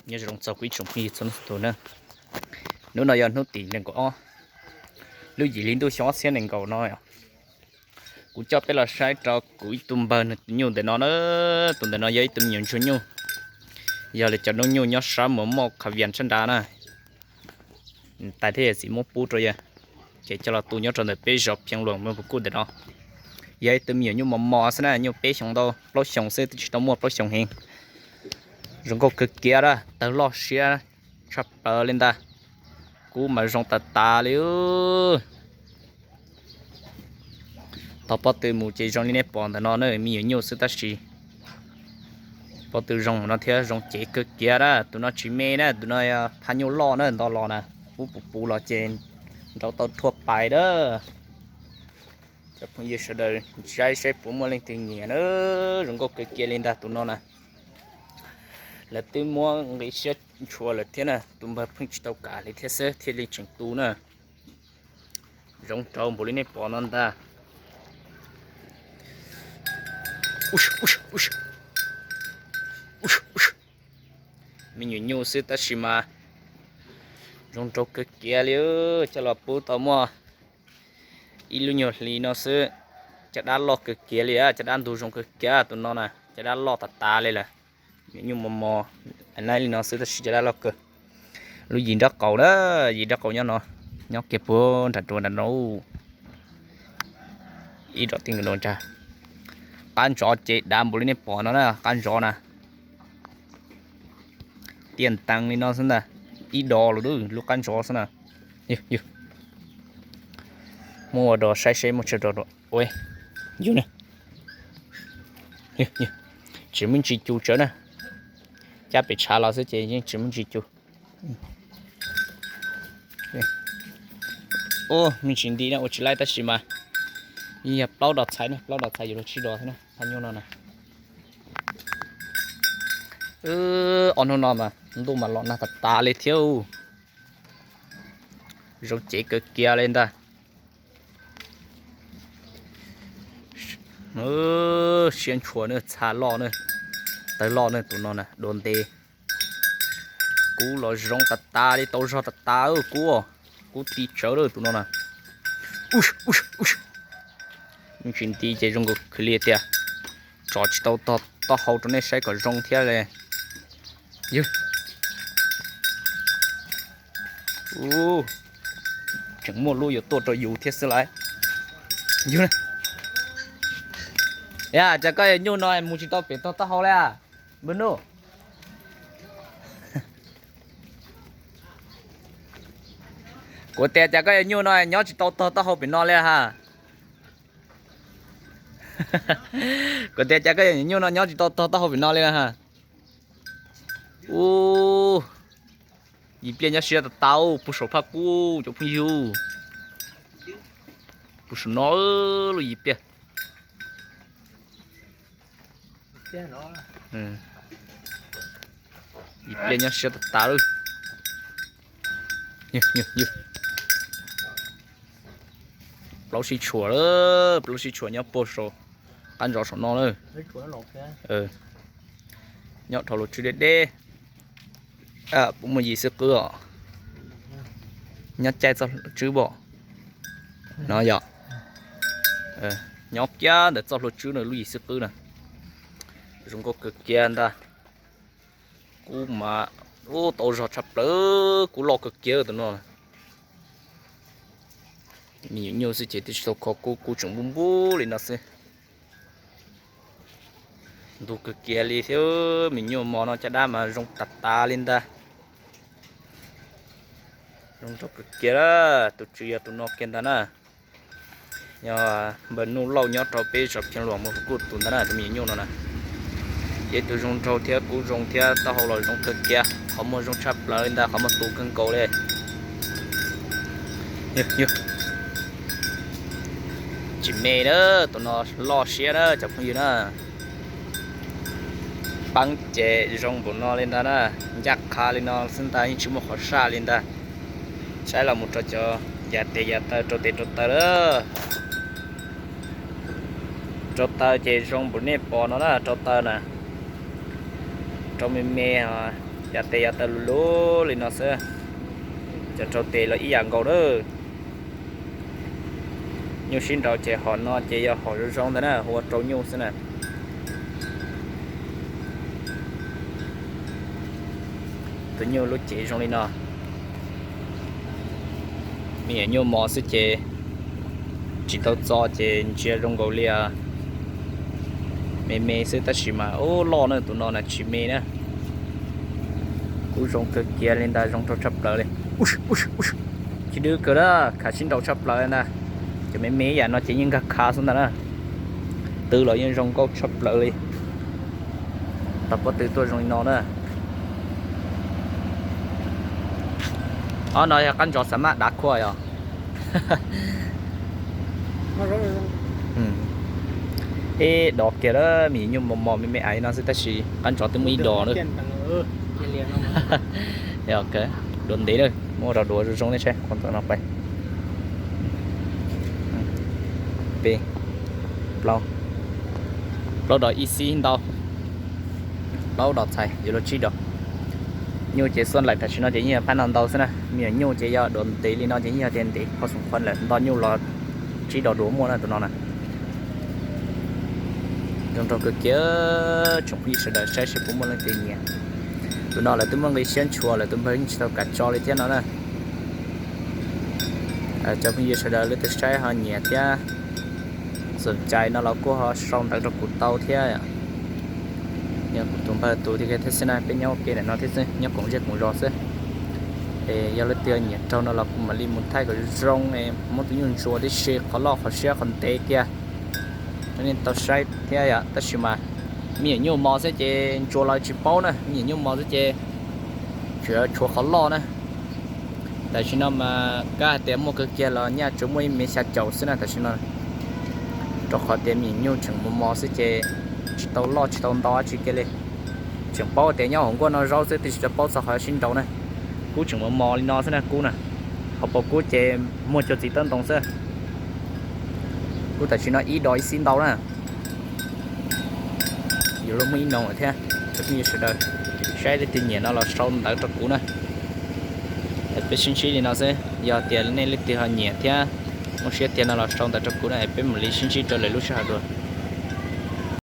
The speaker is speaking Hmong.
Nyob zoo txog kuv ib tsoom phooj ywg txhua leej txhua tus na. Hnub no yog hnub tim nees nkaum ob lub yim hli ntuj xyoo ob txhiab nees nkaum no. Kuv coj peb los saib rau kuv ib tug npawg nws tus nyuj ntawm no na. Tus ntawm no yog ib tug me nyuam ntsuag nyuj, yog li cov noob nyuj nyob sab Muas Moj Khav Vias sab nrad na. Tais thiab yawm txiv muab pub rau yawg, ces coj los tu nyob rau ntawm peb zos Phiaj Luam Muas Pus Kuj ntawm no. Yog ib tug me nyuam nyuj mos mos xwb na, nyuj peb xyoos ntau plaub xyoos xwb, twb tsis tau muaj plaub xyoos heev. Zoo nkauj kawg kiag na, tawg loj siab tshaj plaws li ntag. Kub mas zoo tas tas li. Tog pob tw mus ces zoo li nej pom ntawm no na, me nyuam nyuj xwb tab sis pob tw zoo no thiab zoo cev kawg kiag na. Tus no tsis me na, tus no phaj nyuj loj na, nto los na, kub puv puv los ces nrau tau thuaj pais na. Cov phooj ywg sawv daws saib saib puas muaj leej twg nyiam na, zoo nkauj kawg kiag li ntag tus no na. Lawv twb muab nqi siab ntshua lawm thiab na, tus npawg pheej tsis tau kam li thiab xwb thiaj li tseem tu na. Zoo rau npaum li nej pom no ntag. Me nyuam nyuj xwb tab sis mas zoo nraug kawg kiag li. Coj los pub tau muaj ib lub nyuag hli no xwb, caj dab loj kawg kiag li, caj dab ntug zoo kawg kiag tus no na, caj dab loj tas tas li lawm. Nyuam nyuj mos mos, nab li no xwb tab sis caj dab loj kawg. Lub yim nraub qaum na, yim nraub qaum nyob no, nyob kiag puag nram ruas nram no. Ib rom ti nkaus ntsa. Qab ntsov ces dav npaum li nej pom no na, qab ntsov na. Tiaj ntees li no xwb ntag, ib do lawm lub qab ntsov xwb na. Muab ua do saib seb muaj tsawg do. Yug na, tsis muaj ntsis cu tsawv na, cab pem tshav los xwb ces yeej tsis muaj ntsis cu. Me ntsis nti na ua tsis laib tab sis mas yeej yog plaub dos txhais na, plaub dos txhais yuav luag tsib dos thiab na, phaj nyuj no na. Ob hnub no mas ntuj mas los nag tas tas li thiab. Zoo cev kawg kiag li ntag. Siab ntshua na, txha loj na, tawg loj na tus no na, dua ntev. Kub los zoo tas tas li, tau zog tas tas kub, kub ti tsawv lawm tus no na. Me ntsis nti ces zoo nkaus khwv li tias tso tsis tau taub hau rau nej saib kom zoo thiab li. Yog, tseem muaj lub yuav tuaj rau yus thiab xwb lauj. Yog, cas koj yawg nyuj no mus tsis tau pem tog taub hau li a? Npawg Nuj, kuv tias cas koj yawg nyuj no nyob tsis tau tog taub hau pem no li ha? Kuv tias cas koj yawg nyuj no nyob tsis tau tog taub hau pem no li ha? Ub, yim pliaj nyob siab tas tas, puag saum phaj kub cov phooj ywg, puag saum no lub yim pliaj. Yim pliaj nyob siab tas tas lawm. Plaub sib tshuam, plaub sib tshuam nyob puag saum qab ntsov saum no na. Nyob dhau lub tswb deb deb. Puas muaj yim xwb qwb os. Nyob caij txoj tswb pom no yom. Nyob kiag ntawm txoj hlua tswb na, lub yim xwb qwb na. Zoo nkauj kawg kiag ntag. Kub mas, ub, tau zog tshaj plaws, kub loj kawg kiag tus no. Me nyuam nyuj xwb ces twb tsis tau kho kub, kub tseem npub npub li no xwb. Ntug kawg kiag li thiab, me nyuam mos no caj dab mas zoo tas tas li ntag. Zoo nraug kawg kiag, tus tswv yog tus no kiag ntag na. Yog npawg Nuj Lauj nyob rau peb zos Phiaj Luam Muas Pus Kuj tus ntag na, tus me nyuam nyuj no na. Yog ib tug zoo nraug thiab kub zoo thiab taub hau los zoo kawg kiag, qhov muag zoo tshaj plaws li ntag, qhov muag tu kawg nkaus li. Tsis me na, tus no loj siab na cov phooj ywg na. Peeb ces zoo npaum no li ntag na, ncaj qha li no xwb ntag, yeej tsis muaj qhov saj li ntag. Saib los mus rau cov yav tes yav taw, rau tes rau taw lawm. Rau taw ces zoo npaum nej pom no na, rau taw na. Rau me me, Cov tes yog tawg lug lug li no xwb, cov rau tes los ib yam nkaus na. Nyuj sib nraus ces hom no ces yog hom zoo zoo ntag na, hu ua rau nyuj xwb na. Tus nyuj lub cev zoo li no. Me nyuam nyuj mos xwb ces tsis tau txo ces ntsia zoo nkaus li me me xwb, tab sis mas ub loj na, tus no na tsis me na. Kub zoo kawg kiag li ntag, zoo nraug tshaj plaws li. Tsis dwb kawg na, khav sib nraus tshaj plaws li ntag. Cov me me yam no ces yeej nkag khav xwb ntag na. Tw los yeej zoo nkauj tshaj plaws li. Tau pob tw tuaj zoo li no na. Ob no yog qab ntsos xav maj dav khua yog. Ib dos kiag lawm, me nyuam nyuj mos mos me me aiv no xwb tab sis qab ntsos twb muaj ib dos lawm. Yog, duav ntev lawm, muab rau duav zoo zoo nej saib qhov ntawm no pais. Peb, plaub, plaub dos ib xib ntau, plaub dos txhais yuav luag tsib dos. Nyuj ces xuaj laim tam sim no ces yeej yog phab no ntau xwb na. Me nyuam nyuj ces yog duav ntev li no ces yeej yog tias ntev qhov xoom qhuav lawm, nto nyuj los tsib dos duav muaj na tus no na. Zoo nraug kawg kiag, tsoom phooj ywg sawv daws saib seb puas muaj leej twg nyiam. Tus no lawv twb muaj nqi siab ntshua, lawv tus npawb yeej tsis tau kam tso li thiab no na. Cov phooj ywg sawv daws leej twg saib ho nyiam thiab xom cai no los kuj ho sau ntawv rau kuv tau thiab. Yog kuv tus npawb tus tiag tiag thiab xwb na, peb nyob ua ke ntawm no thiab xwb, nyob koom zej koom zos xwb. Es yog leej twg nyiam raug no los kuv mam li mus thaij kom zoo, muab tus nyuj ntsuas tib si qhov loj qhov siab qhov ntev kiag rau nej tau saib thiab yom. Tab sis mas me nyuam nyuj mos xwb ces ntsuas los tsis paub na, me nyuam nyuj mos xwb ces tsuas tshuav qhov loj na. Tam sim no mas kab hais tias muaj kawg kiag los nyaj tsuas muaj ib mev xya caum xwb na tam sim no, rau qhov tias me nyuam nyuj tseem mos mos xwb ces tsis tau loj tsis tau nto dab tsi kiag li. Tseem paub tias nyob hauv nkuaj noj zaub xwb, twb tsis tau paub txog qhov sib nraus na. Kub tseem mos mos li no xwb na, kub na. Hauv paus kub ces muag cuag txiv tawb ntoo xwb. Kub tam sim no ib dos ib xib ntau na. Yuav luag muaj ib noo lawm thiab. Cov phooj ywg sawv daws, saib leej twg nyiam no los sau ntawv rau kuv na. Peb sib ntsib li no xwb, yog tias nej leej twg ho nyiam thiab muaj siab tiag no los sau ntawv rau kuv na, peb mam li sib ntsib rau lwm lub sij hawm dua.